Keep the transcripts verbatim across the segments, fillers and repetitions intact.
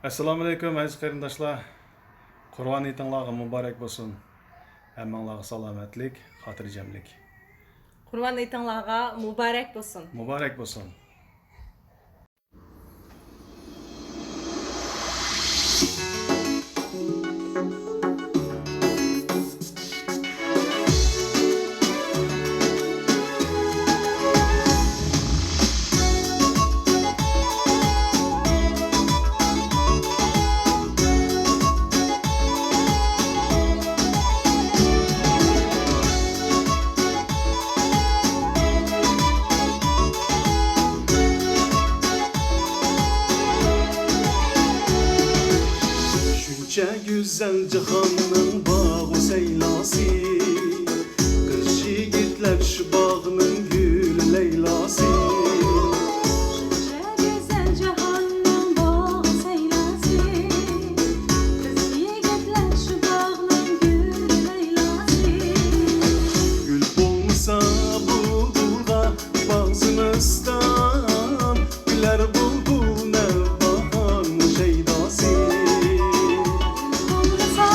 ئەسسالامۇئەلەيكۇم ئەزىز قېرىنداشلار. قۇربان ھېيتىڭلارغا مۇبارەك بولسۇن. ھەممىڭلارغا سالامەتلىك، خاتىرجەملىك. قۇربان ھېيتىڭلارغا مۇبارەك بولسۇن. مۇبارەك بولسۇن. شۇنچە گۈزەل جاھاننىڭ باغۇ سەيلاسى، قىز يىگىتلەر شۇ باغنىڭ گۈلى لەيلاسى. شۇنچە گۈزەل جاھاننىڭ باغۇ سەيلاسى، قىز يىگىتلەر شۇ باغنىڭ گۈلى لەيلاسى. گۈل بولمىسا بۇلبۇلغا باغ زىمىستان، كۈلەر بۇلبۇل نەۋباھارنىڭ شەيداسى. بولمىسا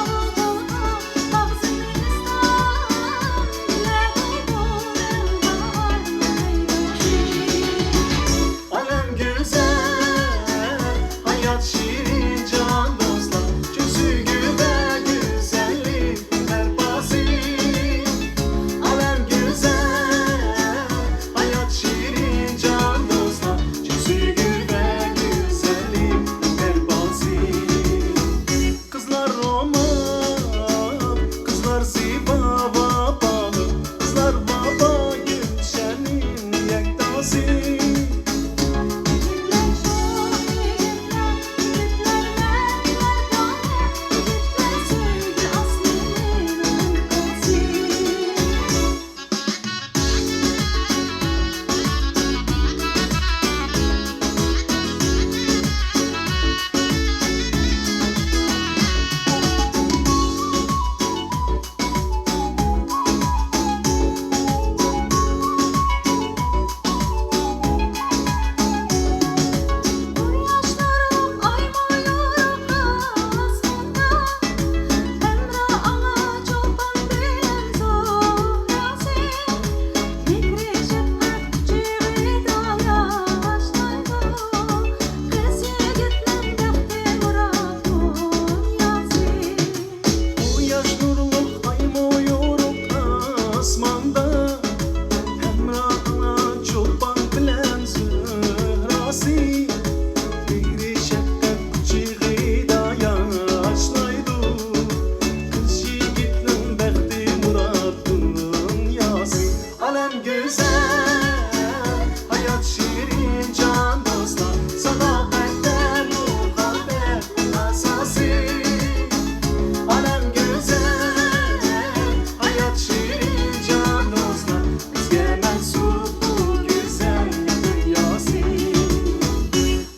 بۇلبۇلغا باغ زىمىستان، كۈلەر بۇلبۇل نەۋباھارنىڭ شەيداسى. ئالەم گۈزەل، ھايات شېرىن جان دوستلار، چۈنكى سۆيگۈ ۋە گۈزەللىك بەرپاسى. ئالەم گۈزەل، ھايات شېرىن جان دوستلار، چۈنكى سۆيگۈ ۋە گۈزەللىك بەرپاسى. قىزلار رومان، قىزلار زىبا، ۋاپالىق، قىزلار ۋاپا گۈلشەننىڭ يەكتاسى. قۇياش نۇرلۇق ئايمۇ يورۇق ئاسماندا، ھەمراھىڭا چولپان بىلەن زۆھراسى. مېھرى شەپقەت قۇچىقىدا ياشنايدۇ، قىز يىگىتنىڭ بەختى مۇرات دۇنياسى. ئالەم گۈزەل، ھايات شېرىن جان دوستلار، ساداقەتتە مۇھەببەت ئاساسى. ئالەم گۈزەل، ھايات شېرىن جان دوستلار، بىزگە مەنسۇپ بۇ گۈزەل دۇنياسى.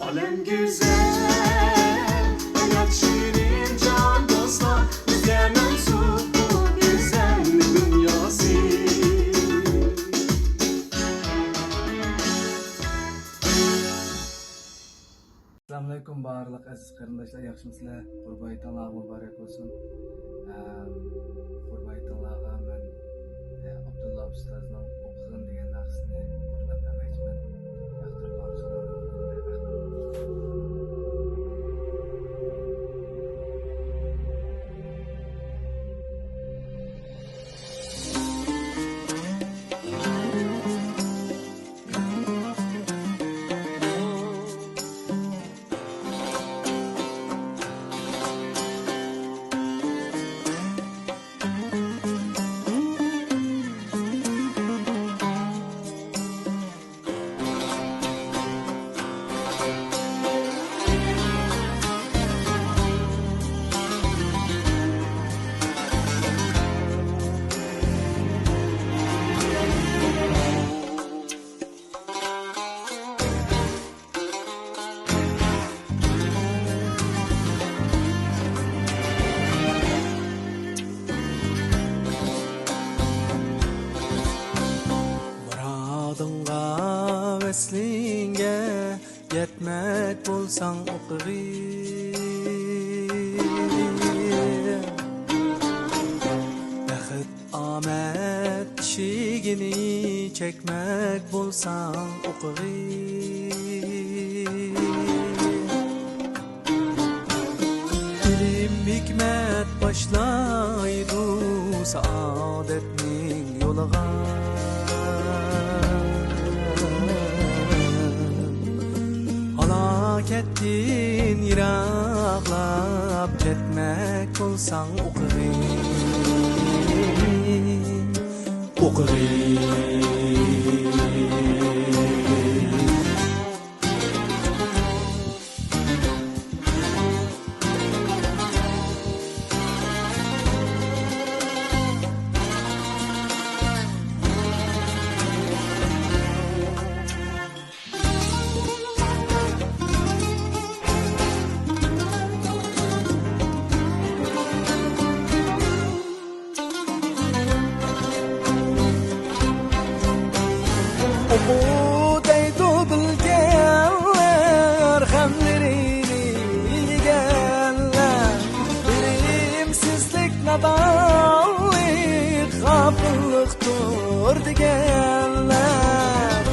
ئالەم گۈزەل، ھايات شېرىن جان دوستلار، بىزگە مەنسۇپ بۇ گۈزەل دۇنياسى. ئەسسالامۇئەلەيكۇم بارلىق ئەزىز قېرىنداشلار، ياخشىمۇسىلەر؟ قۇربان ھېيتىڭلار مۇبارەك بولسۇن. ئەم، قۇربان ھېيتىڭلارغا مەن، ئە، ئابدۇللا ئۇستازنىڭ ئوقۇغىن دېگەن ناخشىسىنى ئورۇنلاپ بەرمەكچىمەن. ياقتۇرۇپ ئاڭلىشىڭلارنى ئۈمىد قىلىمەن. مۇرادىڭغا، ۋەسلىڭگە يەتمەك بولساڭ ئوقۇغىن. بەخت ئامەت ئىشىكىنى چەكمەك بولساڭ ئوقۇغىن. ئىلىم ھېكمەت باشلايدۇ سائادەتنىڭ يولىغا. ھالاكەتتىن يىراقلاپ كەتمەك بولساڭ ئوقۇغىن. ئوقۇغىن. ئوقۇ دەيدۇ بىلگەنلەر، غەملىرىنى يېگەنلەر. بىلىمسىزلىك، نادانلىق، غاپىللىقتۇر دېگەنلەر.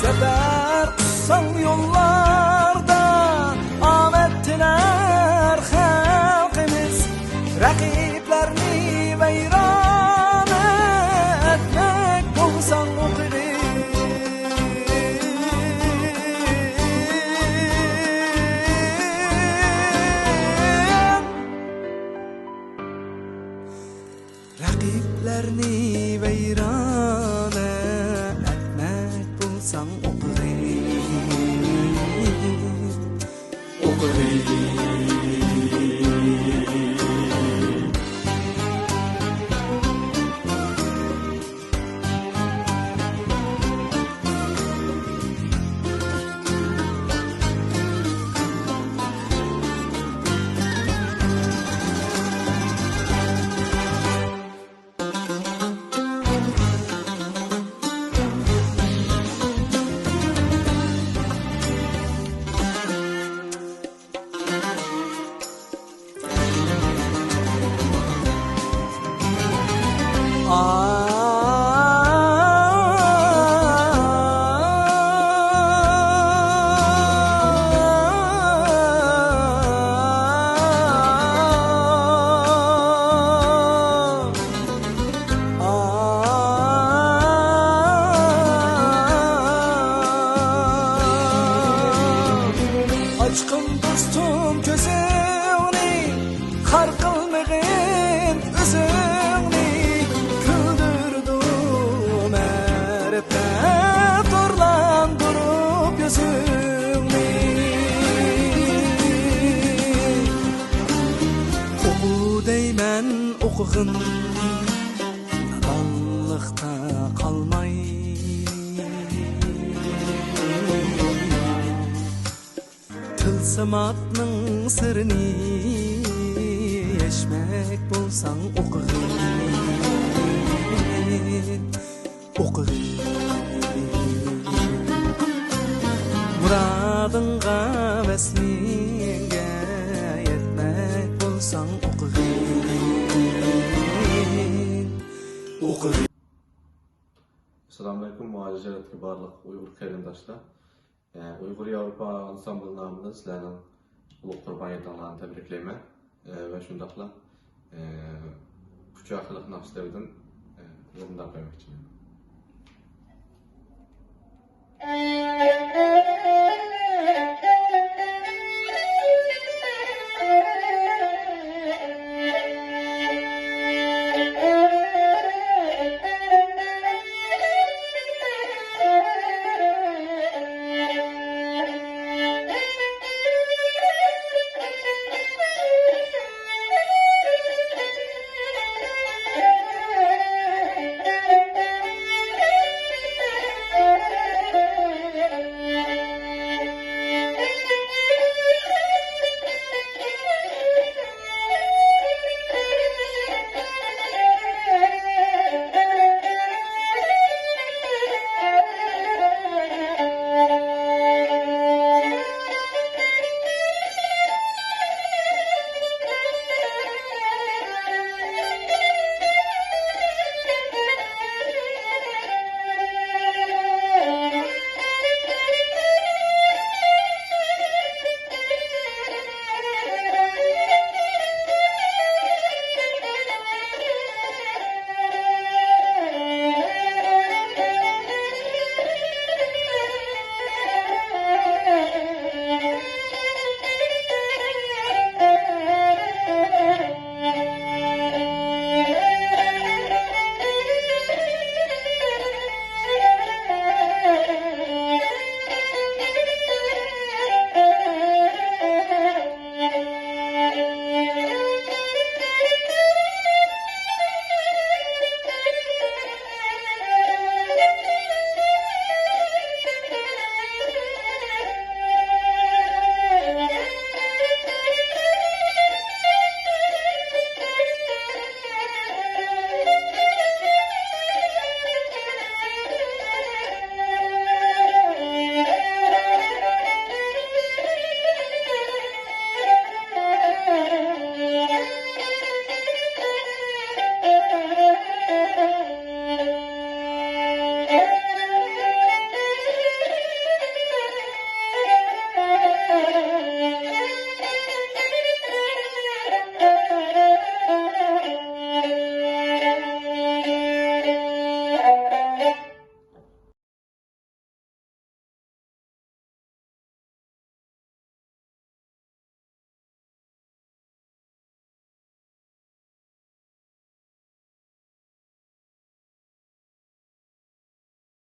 سەپەر قىلساڭ يوللاردا، ئامەت تىلەر خەلقىمىز. رەقىبلەرنى ۋەيرانە ئەتمەك بولساڭ ئوقۇغىن. رەقىبلەرنى ۋەيرانە ئەتمەك بولساڭ ئوقۇغىن. ئوقۇغىن. ئاچقىن دوستۇم كۆزۈڭنى، خار قىلمىغىن ئۆزۈڭنى. كۈلدۈردۈم مەرىپەت نۇرلاندۇرۇپ يۈزۈڭنى. ئوقۇ دەيمەن ئوقۇغىن، نادانلىقتا قالماي. تىلسىماتنىڭ سىرىنى يەشمەك بولساڭ ئوقۇغىن. ئوقۇغىن. مۇرادىڭغا، ۋەسلىڭگە يەتمەك بولساڭ ئوقۇغىن. ئوقۇغىن. ئەسسالامۇئەلەيكۇم، مۇھاجىرەتتىكى بارلىق ئۇيغۇر قېرىنداشلار. ئە، ئۇيغۇر ياۋروپا ئانسامبىلى نامىدىن سىلەرنىڭ ئۇلۇغ قۇربان ھېيتىڭلارنى تەبرىكلەيمەن. ئە، ۋە شۇنداقلا، ئە، كۇچا خەلق ناخشىلىرىدىن، ئە، بىر مۇنداق قويماقچىمەن.